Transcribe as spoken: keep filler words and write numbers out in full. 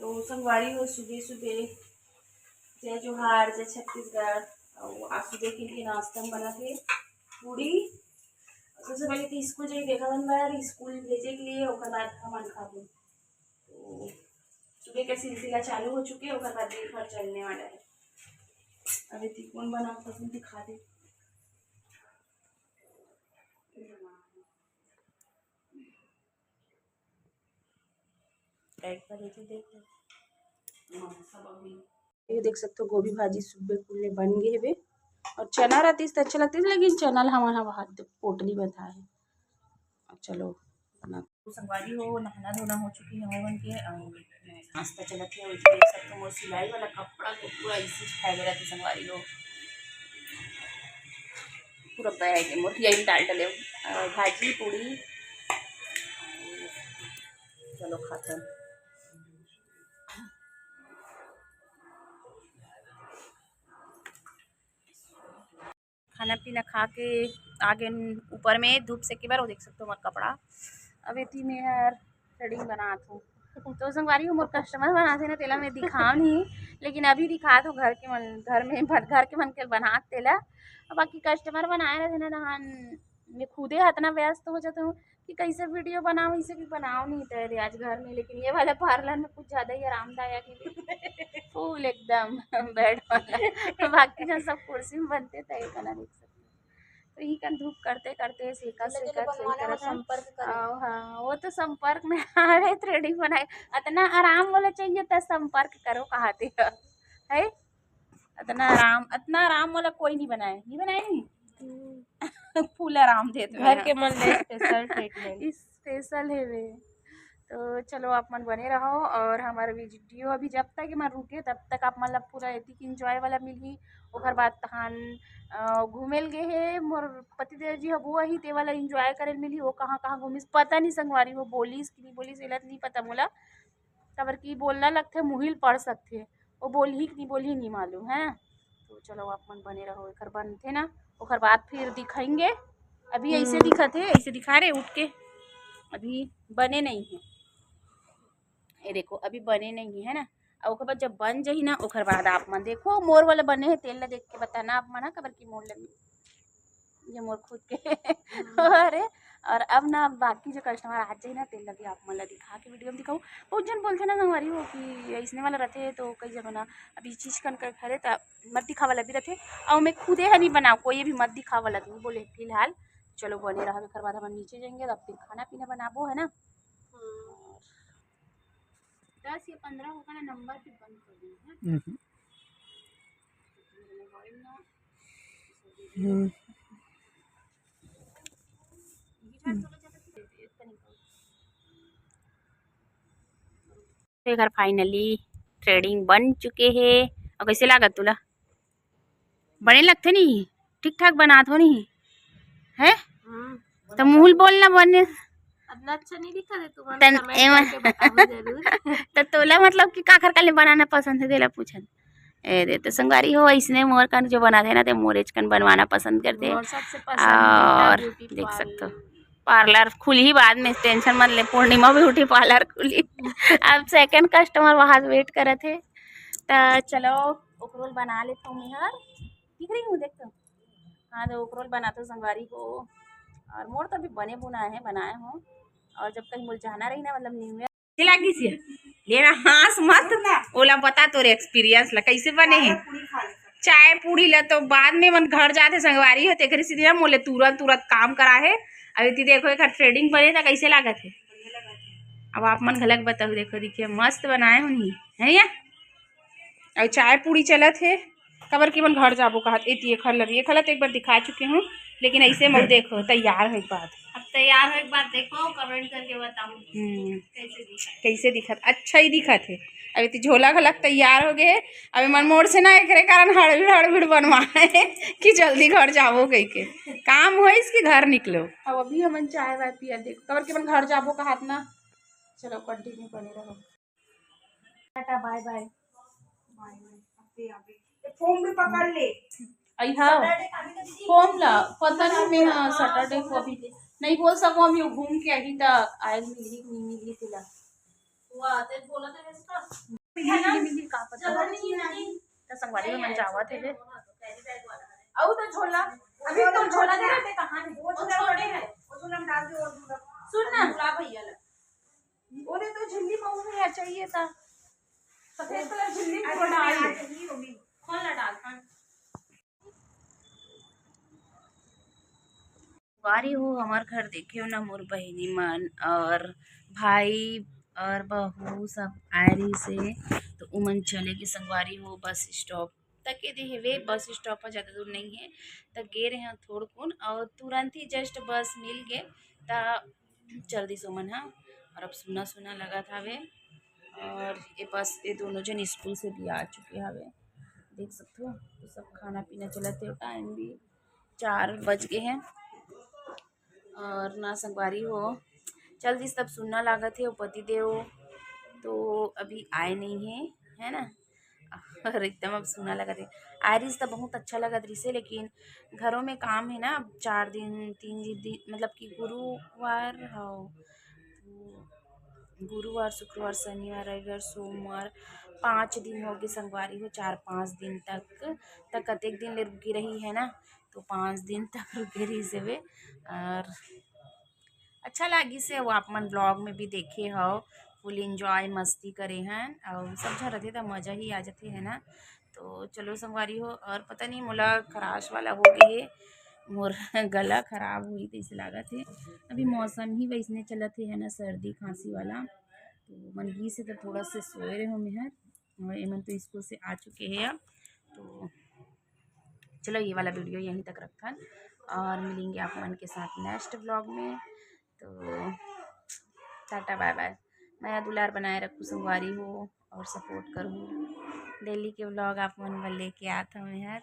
तो संगवारी हो, सुबह सुबह जय जोहार, जय छत्तीसगढ़। अउ आज सुबह के लिए नाश्ता में बना थे पूड़ी। सबसे पहले तो स्कूल जाई देखा था यार, स्कूल भेजे के लिए, ओकर बाद हमन खाबो। तो सुबह के सिलसिला चालू हो चुके, ओकर बाद दिन भर चलने वाला है। अभी ती कौन बना था, तुम दिखा दे। एक बार इधर देख लो। हाँ, सब अभी ये देख सकते हो, गोभी भाजी सुबह कुल्ले बन गए हवे। और चना रहतीस तो अच्छा लगतीस, लेकिन चना ल हमन ह हाथ पोटली बंधा है। अब चलो बना। तो संगवारी हो, नहाना धोना हो चुकी है हमन के, अउ नाश्ता चलत है। और देख सकते हो, मोर सिलाई वाला कपड़ा तो पूरा इसी फैले रहते संगवारी हो। पूरा बैग है मोर, यही डाल डले। और भाजी पूड़ी, चलो खाते हैं। खाना पीना खा के आ गेन ऊपर में धूप सेके बर। वो देख सकते हो हमार कपड़ा। अब एती में हर थ्रेडिंग बनात हूँ। तो संगवारी हो, मोर कस्टमर बनात हे ना, तेला मैं दिखाव नहीं, लेकिन अभी दिखात हूँ घर के मन, घर में बन-, घर के मन के बनात तेला। अब बाकी कस्टमर बनाए रहते ना, तहान मैं खुदे इतना व्यस्त हो जाता हूँ कि कैसे वीडियो बनाओ, इसे भी बनाओ नहीं तैयारी आज घर में। लेकिन ये वाला पार्लर में कुछ ज़्यादा ही आरामदायक है, फुल एकदम बेड वाला। बाकी जन सब कुर्सी में बनते थे, ये कना देख सकते हो। तो यही कन धूप करते करते सेका सेका सेका रहा। संपर्क करें। आओ, हाँ, वो तो संपर्क में आवे, थ्रेडिंग बनाए। इतना आराम वाला चाहिए तो संपर्क करो, कहाते हो, है? इतना आराम, इतना आराम वाला कोई नहीं बनाए, नहीं बनाए नहीं। फुल आराम देत घर के मन ले स्पेशल ट्रीटमेंट। स्पेशल है वे। तो चलो, आप मन बने रहो और हमारा वीडियो अभी जब तक मन रुके, तब तक आप मन ला पूरा एतिक एंजॉय वाला मिलही। ओकर बाद तहान, अ, घूमे ल गे हे मोर पतिदेव जी ह, वो ही ते वाला एंजॉय करे ल मिलही। वो कहाँ कहाँ घूमिस पता नहीं संगवारी, वो बोलिस कि नहीं बोलिस, एला तो नहीं पता मोला। काबर कि बोलना लगथे, मुहिल पड़ सकथे, वो बोलही कि नहीं बोलही, नहीं मालूम है। तो चलो, आप मन बने रहो, एकर बनथे ना, ओकर बाद फिर दिखाएंगे। अभी ऐसे हम्म। दिखत हे, ऐसे दिखा रहे उठ के, अभी बने नहीं है। ये देखो, अभी बने नहीं है ना, और ओकर बाद जब बन जाही ना, ओकर बाद आप मन देखो, मोर वाला बने है, तेल ला देख के बताना आप मन, काबर कि मोर लगे ये मोर खुद के। हम्म। अरे, और अब ना बाकी जो कस्टमर आ जाए ना, तेल लगे आप मन ला दिखा के वीडियो में दिखाऊँ। बहुत जन बोलथे ना संगवारी हो कि ऐसने वाला रहथे, तो कई जगह ना अभी चीज कन के खरे त मत दिखावा ला भी रहथे, और मैं खुदे ह नहीं बनाओ, कोई भी मत दिखावा ला नहीं बोले फिलहाल। चलो बने रहो, एकर बाद हम नीचे जाएंगे, तब फिर खाना पीना बनाबो, है ना? हम्म। दस या पंद्रह होगा ना, नंबर भी बंद कर देना है। हम्म। हम्म। एकर फाइनली थ्रेडिंग बन चुके हे। और कैसे लागत तुला? बने लगथे नहीं? ठीक ठाक बनात हो नहीं? है? हम्म, त मुहूल बोलना बने। इतना अच्छा नहीं दिखा दे तुम्हारा, तन comment एमा करके बताओ जरूर। त तोला मतलब कि काखर काले बनाना पसंद है, तेला पूछन। ए दे, तो संगवारी हो, इसने मोर कन जो बनाथे ना, ते मोरेच कन बनवाना पसंद करथे। मोर सबसे पसंदीदा और beauty देख सकते हो, पार्लर खुलही बाद में, टेंशन मत ले, पूर्णिमा ब्यूटी पार्लर खुलही। अब सेकंड कस्टमर वहां से वेट करत हे। त चलो, ओकरोल बना लेथव मैं हर। दिख रही हूँ, देख तो। हाँ, तो ओकरोल बनाथव संगवारी हो। और मोर तो अभी बने बुनाए है, बनाए हो। और जब कहीं मोर जाना रही ना, मतलब न्यू ईयर। लागिस हे, लेना हाँस मत। ओला बता तोरे एक्सपीरियंस ला, कैसे बने हे? चाय पूड़ी ला तो बाद में मन घर जाथे संगवारी हो, तेकरे सीधी ना मोले तुरंत तुरंत काम करा हे। अभी ती देखो, एकर थ्रेडिंग बने था, कैसे लागत हे? अब आप मन घलक बताओ, देखो, देखिए, मस्त बनाए होनी, है या? अउ चाय पूड़ी चलत हे, काबर कि मन घर जाबो कहत, एती एखर लगी, एखर ला तो एक बार दिखा चुके हूँ, लेकिन ऐसे मऊ देखो, तैयार होए के बाद। अब तैयार होए के बाद देखो, comment करके बताओ। हम्म। कैसे दिखत? कैसे दिखत? अच्छा ही दिखत हे। अब एती झोला घलक तैयार हो गए हे। अब एमन मोर से ना एकरे कारण हड़बड़ हड़बड़ बनवाए हे कि जल्दी घर जाबो कहिके। काम होइस कि घर निकलो। अब अभी हमन चाय वाय पिया देखो, काबर कि मन घर जाबो कहत ना। चलो, continue बने रहो। टाटा, बाय बाय। बाय बाय। अबे, अबे। ये फोन भी पकड़ ले। आई हाँ। सैटरडे का भी तो दीदी फोन ला, पता नहीं, मैं, हाँ, हाँ, सैटरडे को अभी नहीं बोल सकूँ, अभी वो घूम के आही त आयल मिलही कि नहीं मिलही तेला। मिली, मिली, का पता। त संगवारी मन जावत हे। अउ त झोला, अभी तो झोला दे रहे, कहाँ हे? वो छोड़े हैं। सुन ना, भैया ला। ओदे तो झिल्ली में है, चाहिए था। सफेद कलर झिल्ली में डाल दे। खोल ना डाल, हाँ। संगवारी हो, हमर घर देखे हो ना, मोर बहिनी मन और भाई और बहू सब आए रहिस हे, तो उमन चले गे संगवारी हो बस स्टॉप तक के दे हेवे। बस स्टॉप ह ज़्यादा दूर नहीं है, त गे रहे थोड़कुन और तुरंत ही जस्ट बस मिल गे, त चल दिस ओमन ह। और अब सुना सुना लगत हवे और ये बस ये दोनों जन स्कूल से भी आ चुके हवे, देख सकते हो। तो सब खाना पीना चलत हे, टाइम भी चार बज गए हैं। और ना संगवारी हो, चल दिस तब सुन्ना लागत हे, वो पति देव तो अभी आए नहीं है, है ना। और एकदम अब सुन्ना लगत हे। आए रहिस त बहुत अच्छा लगत रहिस हे, लेकिन घरों में काम है ना, चार दिन, तीन दिन, मतलब कि गुरुवार हो, गुरुवार, शुक्रवार, शनिवार, रविवार, सोमवार, पाँच दिन हो गए संगवारी हो, चार पाँच दिन तक, तक कतेक दिन ले रुकी रही है ना, तो पाँच दिन तक रुके रहिस हवे। और अच्छा लागिस हे, वो आप मन ब्लॉग में भी देखे हो, फुल एंजॉय मस्ती करे हैं, और सब झन रथे त मजा ही आ जाथे, है ना। तो चलो संगवारी हो, और पता नहीं मोला खराश वाला हो गए हे, मोर गला खराब हुई तैसे लागत हे। अभी मौसम ही वैसने चलत हे, है ना, सर्दी खांसी वाला। तो मन गीस हे तो थोड़ा से सोए रहे हो मेहर, और एमन तो स्कूल से आ चुके हैं अब। तो चलो ये वाला वीडियो यहीं तक रखन और मिलेंगे आप मन के साथ नेक्स्ट ब्लॉग में। तो टाटा बाय बाय, मया दुलार बनाए रखू संगवारी हो और सपोर्ट करू। डेली के ब्लॉग आप मन बर लेके आत हूँ मैं हर।